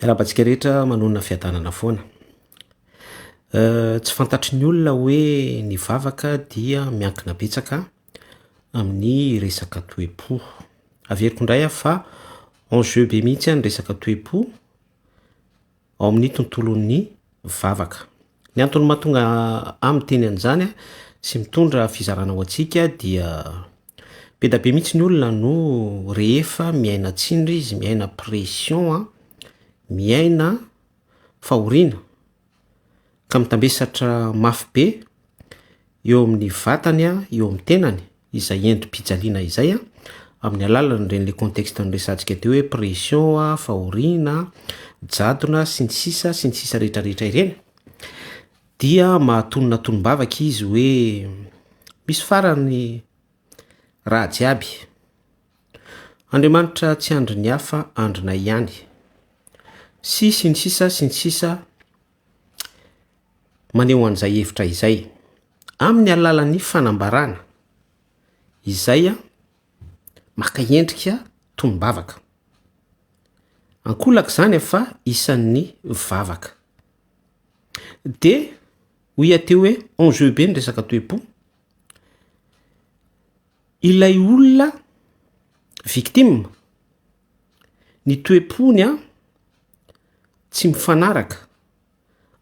Miarahaba antsika rehetra manonona fiadanana foana. Tsy fantatry ny olona hoe ny vavaka dia miankina betsaka amin'ny resaka toe-po. Averiko indray aho fa enjeu be mihitsy ny resaka toe-po ao amin'ny tontolon'ny vavaka. Ny antony mahatonga ahy miteny an'izany sy mitondra fizarana ho antsika dia be da be mihitsy ny olona no rehefa miaina tsindry izy, miaina pression an, miaina fahoriana ka mitambesatra mafy be eo amin'ny vatany, eo amin'ny tenany izay endri-pijaliana izay an, amin'ny alalan'ireny le contexte noresahantsika teo hoe pression an, fahoriana, jadona sy ny sisa sy ny sisa rehetrarehetra ireny, dia mahatonona tonom-bavaka izy hoe misy farany raha jiaby. Andriamanitra tsy andrin'ny hafa, andrinay ihany. Sy sy ny sisa sy ny sisa maneho an'izay hevitra izay. Amin'ny alalan'ny fanambarana izay maka endrika tonom-bavaka. Ankolaka izany fa isan'ny vavaka. De hoy aho teo hoe enjeu be ny resaka toe-po. Ilay olona victime, ny toe-pony an tsy mifanaraka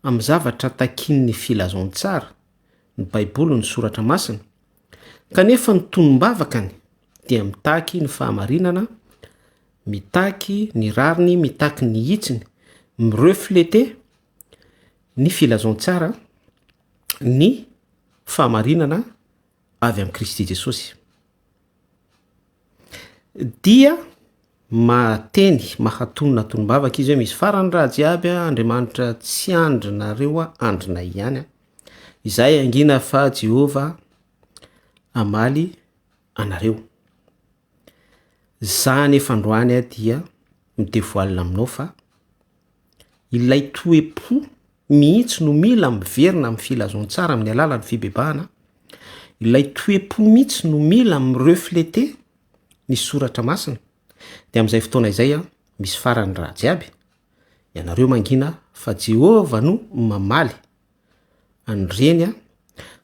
amin'ny zavatra takian'ny filazantsara, ny baiboly, ny soratra masina, kanefa ny tonom-bavakany dia mitaky ny fahamarinana, mitaky ny rariny, mitaky ny hitsiny, mi-refleter ny filazantsara, ny fahamarinana avy amin'i Kristy Jesosy. Dia mahateny, mahatonona tonom-bavaka izy hoe misy farany raha jiaby a, Andriamanitra tsy andrinareo a, andrinay ihany a. Izahay hangina fa Jehovah hamaly anareo. Za anefa androany aho dia mi-devoile aminao fa ilay toe-po mihitsy no mila miverina amin'ny filazantsara amin'ny alalan'ny fibebahana, ilay toe-po mihitsy no mila mi-refleter ny soratra masina, de amin'izay fotoana izay an, misy farany raha jiaby, ianareo mangina fa Jehovah no mamaly an'ireny an,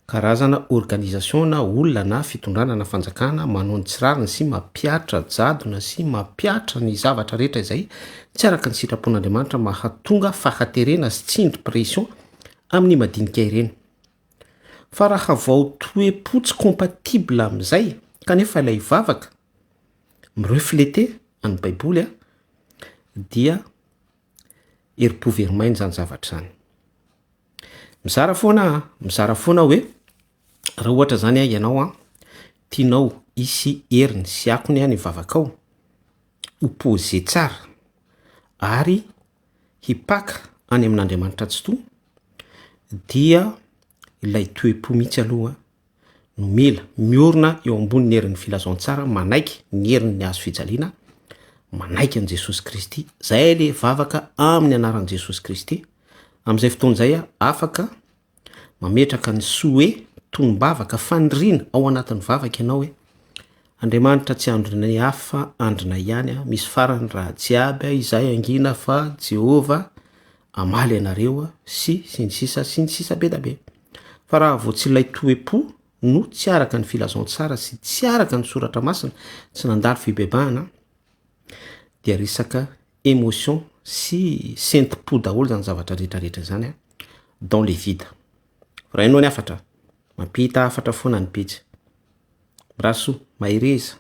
karazana organisation na olona na fitondrana na fanjakana manao ny tsy rariny sy mampihatra jadona sy mampihatra ny zavatra rehetra izay tsy araka ny sitrapon'Andriamanitra mahatonga fahaterena sy tsindry pression amin'ny madinika ireny. Fa raha vao toe-po tsy compatible amin'izay kanefa ilay vavaka mi-refleter an'ny baiboly an, dia herim-po very maina izany zavatra izany. Mizara foana aho, mizara foana aho hoe raha ohatra zany a ianao a tianao hisy heriny sy akony ny vavakao, ho posé tsara ary hipaka any amin'Andriamanitra Tsitoha dia ilay toe-po mihitsy aloha no mila miorina eo ambonin'ny herin'ny filazantsara, manaiky ny herin'ny hazo fijaliana, manaiky an'i Jesosy Kristy, zay le vavaka amin'ny anaran'i Jesosy Kristy, amin'izay fotoana izay aho afaka mametraka ny souhait, tonom-bavaka, faniriana ao anatin'ny vavaka ianao hoe Andriamanitra tsy andrinay hafa andrinay ihany a, misy farany raha jiaby a, izahay hangina fa Jehovah hamaly anareo sy sy ny sisa sy ny sisa be da be. Fa raha vao tsy ilay toe-po no tsy araka ny filazantsara sy tsy araka ny soratra masina, tsy nandalo fibebahana, dia resaka émotion sy sentim-po daholo zany zavatra rehetrarehetra zany a, dans le vide. Raha hainao ny hafatra, mampita hafatra foana ny pejy. Mirary soa, mahereza.